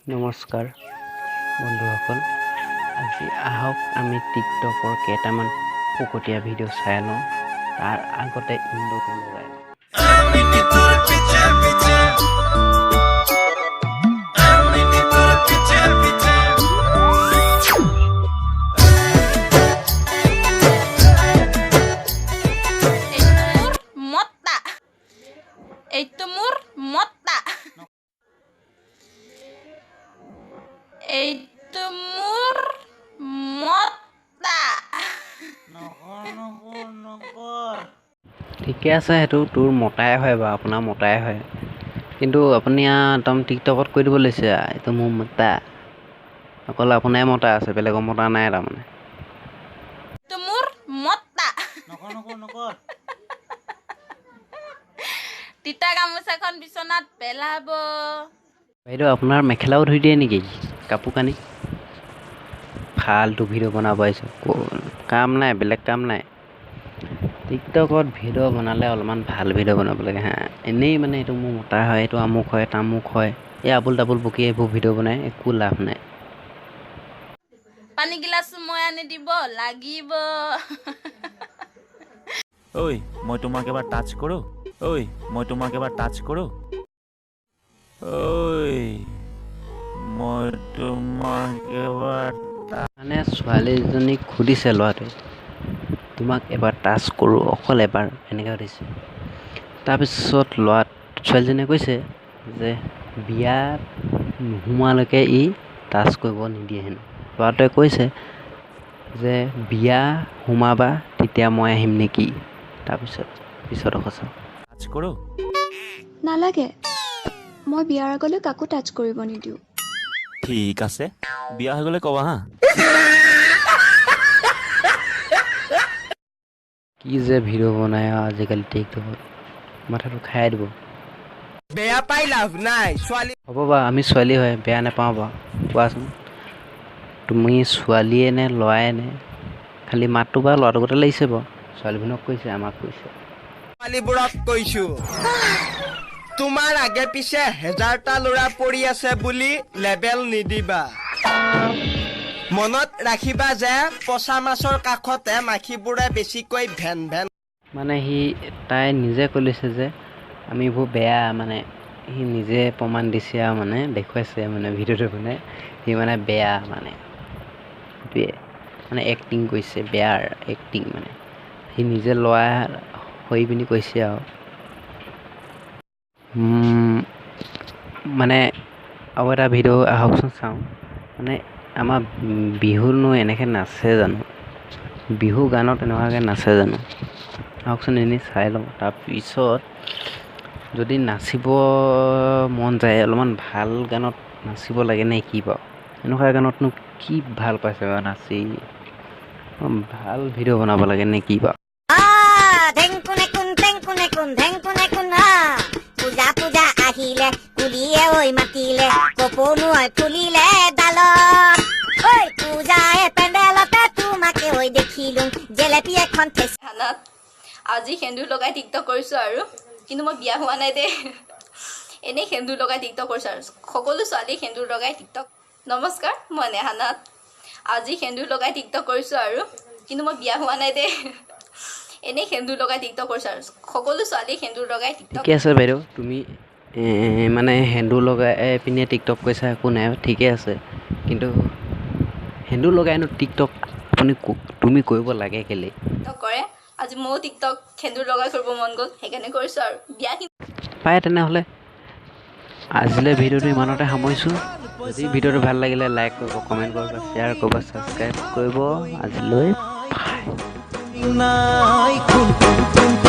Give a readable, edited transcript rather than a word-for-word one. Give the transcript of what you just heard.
নমস্কাৰ বন্ধুসকল, আজি আহক আমি টিকটকৰ কেইটামান ফকটীয়া ভিডিঅ' চাই লওঁ। তাৰ আগতে ইণ্ট্ৰ'টো লগাই লওঁ। আমি তোৰ পিছে পিছে, আমি তোৰ পিছে পিছে। এইটো মোৰ মতা, এইটো মোৰ মতা, এইটো মোৰ মতা। ঠিকে আছে, সেইটো তোৰ মতাই হয় বাৰু, আপোনাৰ মতাই হয়। কিন্তু আপুনি একদম টিকটকত কৈ দিব লৈছে এইটো মোৰ মতা। অকল আপোনাৰে মতা আছে, বেলেগৰ মতা নাই তাৰমানে। এইটো মোৰ মতা। তিতা গামোচাখন বিচনাত পেলাব। বাইদেউ, আপোনাৰ মেখেলাও ধুই দিয়ে নেকি কাপোৰ কানি? ফাল্টু ভিডিঅ' বনাব আহিছোঁ, কাম নাই, বেলেগ কাম নাই। টিকটকত ভিডিঅ' বনালে অলপমান ভাল ভিডিঅ' বনাব লাগে হা। এনেই মানে এইটো মোৰ মতা হয়, এইটো আমুক হয়, তামুক হয়, এই আবোল তাবোল বকি এইবোৰ ভিডিঅ' বনাই একো লাভ নাই। পানী গিলাচো মই আনি দিব লাগিব। ঐ, মই তোমাক এবাৰ টাচ কৰোঁ। ঐ, মই তোমাক এবাৰ টাচ কৰোঁ। ঐ, মই তোমাক এবাৰ মানে ছোৱালীজনীক সুধিছে ল'ৰাটোৱে, তোমাক এবাৰ টাচ কৰোঁ, অকল এবাৰ, এনেকৈ সুধিছে। তাৰপিছত ল'ৰা ছোৱালীজনীয়ে কৈছে যে বিয়া নোহোৱালৈকে ই টাচ কৰিব নিদিয়ে হেনো। ল'ৰাটোৱে কৈছে যে বিয়া সোমাবা তেতিয়া মই আহিম নেকি। তাৰপিছত পিছত আকৌ চাওঁ। টাচ কৰোঁ। নালাগে, মই বিয়াৰ আগলৈ কাকো টাচ কৰিব নিদিওঁ। ঠিক আছে, বিয়া হৈ গ'লে ক'বা হা। কি যে ভিডিঅ' বনায় আৰু আজিকালি টিকটকত, মাথাটো খাই দিব। বেয়া পাই লাভ নাই ছোৱালী। হ'ব বাৰু, আমি ছোৱালী হয় বেয়া নাপাওঁ বাৰু। কোৱাচোন, তুমি ছোৱালীয়ে নে ল'ৰাই নে? খালি মাতটো বাৰু ল'ৰাটোৰ গতে লাগিছে বাৰু। ছোৱালীবোৰক কৈছে, আমাক কৈছে। ছোৱালীবোৰক কৈছো, তোমাৰ আগে পিছে হেজাৰটা ল'ৰা পৰি আছে বুলি লেবেল নিদিবা। মনত ৰাখিবা যে পচা মাছৰ কাষতে মাখিবোৰে বেছিকৈ ভেন ভেন। মানে সি তাই নিজে কৈ লৈছে যে আমি এইবোৰ বেয়া, মানে সি নিজে প্ৰমাণ দিছে আৰু মানে দেখুৱাইছে, মানে ভিডিঅ'টো মানে সি মানে বেয়া, মানে সেইটোৱে মানে এক্টিং কৰিছে, বেয়াৰ এক্টিং, মানে সি নিজে ল'ৰা হৈ পিনি কৈছে আৰু। মানে আৰু এটা ভিডিঅ' আহকচোন চাওঁ। মানে আমাৰ বিহুনো এনেকৈ নাচে জানো? বিহু গানত এনেকুৱাকৈ নাচে জানো? আহকচোন এনেই চাই লওঁ। তাৰপিছত যদি নাচিব মন যায় অলপমান ভাল গানত নাচিব লাগে নে কি বাৰু? এনেকুৱা গানতনো কি ভাল পাইছে বাৰু নাচি? ভাল ভিডিঅ' বনাব লাগে নে কি বাৰু? পূজা পূজা আহিলে কুলিয়ে ঐ মাতিলে, কপৌ মই ফুলিলে ডালত। ঐ পূজাই পেণ্ডেলতে তোমাকে ঐ দেখিলো, জেলেপি এখন ঠেচি। খানাত আজি সেন্দুৰ লগাই টিকটক কৰিছোঁ আৰু, কিন্তু মই বিয়া হোৱা নাই দেই। এনেই সেন্দুৰ লগাই টিকটক কৰিছোঁ আৰু, সকলো ছোৱালীয়ে সেন্দুৰ লগাই টিকটক। নমস্কাৰ, মই নেহানাথ। আজি সেন্দুৰ লগাই টিকটক কৰিছোঁ আৰু, কিন্তু মই বিয়া হোৱা নাই দেই। এনেই সেন্দুৰ লগাই টিকটক কৰিছোঁ আৰু, সকলো ছোৱালীয়ে সেন্দুৰ লগাই টিকটক। ঠিকে আছে বাইদেউ, তুমি মানে সেন্দুৰ লগাই পিনে টিকটক কৰিছা, একো নাই, ঠিকে আছে। কিন্তু সেন্দুৰ লগাইনো টিকটক আপুনি তুমি কৰিব লাগে কেলৈ? টিকটক কৰে আজি ময়ো টিকটক সেন্দুৰ লগাই কৰিব মন গ'ল, সেইকাৰণে কৰিছোঁ আৰু। বিয়া পায় তেনেহ'লে আজিলৈ ভিডিঅ'টো ইমানতে সামৰিছোঁ। যদি ভিডিঅ'টো ভাল লাগিলে লাইক কৰিব, কমেণ্ট কৰিব, শ্বেয়াৰ কৰিব, ছাবস্ক্ৰাইব কৰিব। আজিলৈ বাই। নাই।